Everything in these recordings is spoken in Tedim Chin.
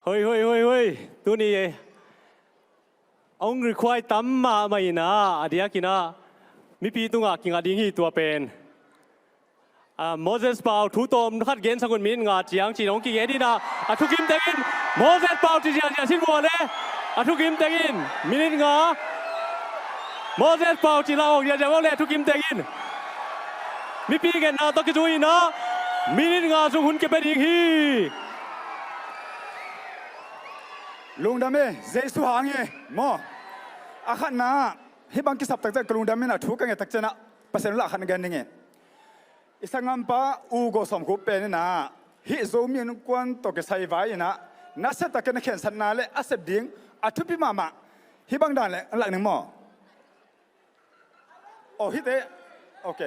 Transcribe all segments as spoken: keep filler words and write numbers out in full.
Hoi, hoi, hoi, hoi. Tuni a hong require tam mahmah in ah, a diakin ah mipi tungah kingah ding hi tua pen. Ah, Moses Pau thu tawm khat gensak un, minute nga ciang ci-in hong kigen in ah, a thukim tengin Moses Pau ci ziahziah sin vua le. A thukim tengin minute nga. Moses Pau ci la awk ziahziah vua le, a thukim tengin. Mipi genna tawh kizui in ah minute nga sung hun kipia ding hi. Lungdam e, Jesu hang hi maw. A khatna, hih bang kisap takciang ka lungdam in ah, thu ka nget takciang ah Pasian la khat gen ding hi. I sanggampa U Go Sawm Khup pen in ah, hih Zomi Innkuan tawh kisai vai in ah, nasia takin a khensatna le a sep ding a thupi mahmah. Hih bang dan le an lak ning maw? Oh, hih te. Ok.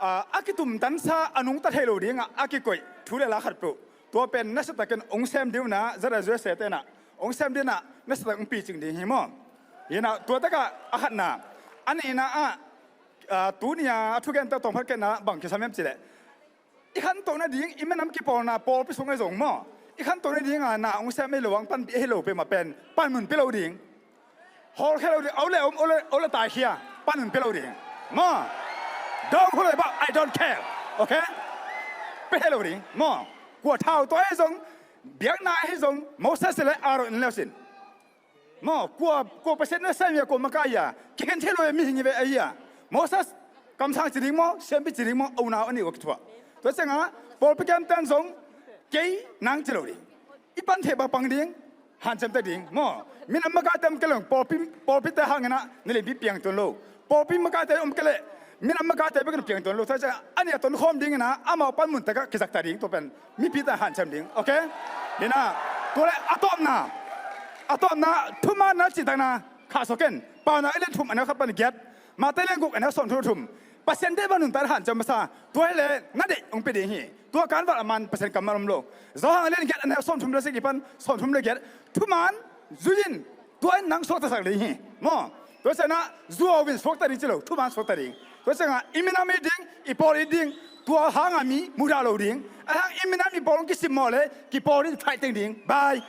Ah, a kitumtansa a nungta thei lo dingah a kikoih thu le la khat peuh, tua pen nasia takin hong sem ding un ah, zara zuese te in ah hong sem ding in ah, nasia tak hong picing ding hi maw. Hi in ah, tua takah a khatna. A nihna ah, ah, tuni a a thugente tawm khat kena bang kisam hiam cih leh, i khantoh nading, i minam kipawlna pawlpi sung ahi zong maw, i khantoh nading a na hong sem ahi lo, hong panpih ahi lo peuhmah pen panmun pia lo ding. Hawlkhia lo ding, a ule om, a ule, a ule taikhia, panmun pia lo ding maw. Dong hu lo bah, I don't care. Ok? Pia lo ding maw. Kua thau tua ahi zong, biakna ahi zong, Moses le Aaron in le uh sin. Maw, kua, kua Pasian na sem hi a, kua makaih hi a, kikhen thei lo hi a, mihing hi ve ahi a. Moses, kamsang ci ding maw, siampi ci ding maw, a unau a nih uh a kithuah. Tua ciangah pawlpi kemten zong, kei nang ci lo ding. I pan theih bang pang ding, hanciam ta ding maw. Minam makaite om kei lo, pawlpi, pawlpite hangin ah na lianpi piang tuan lo. Pawlpi makaite om kei leh, minam makaite bek in piang tuan lo. Tua ciangah a nih a tonkhawm dingin ah amau panmun takah kizak ta ding, tua pen mipite hanciam ding. Ok? Hi in ah, tua le a tawpna, a tawpna, thumaanna cihtakna khahsuah ken. Paunak a lian thum, a neu khat pan giat. Matthai lian guk, a neu sawmthum le thum. Pasian deih bang nuntak in hanciam masa. Tua hi leh na deih hong pia ding hi. Tua kanvalh a man Pasian kammal om lo. Johan a lian giat, a neu sawmthum le sagih pan sawmthum le giat. Thumaan zui in, tua in nang suaktasak ding hi maw. Tua ciangah zuau in suakta ding ci lo, thumaan suakta ding. Tua ciangah i minam it ding, i pawl it ding, tua hangah mi mudah lo ding. A hang i minam i pawl hong kisimmawh leh kipawl in phaih teng ding. Bye.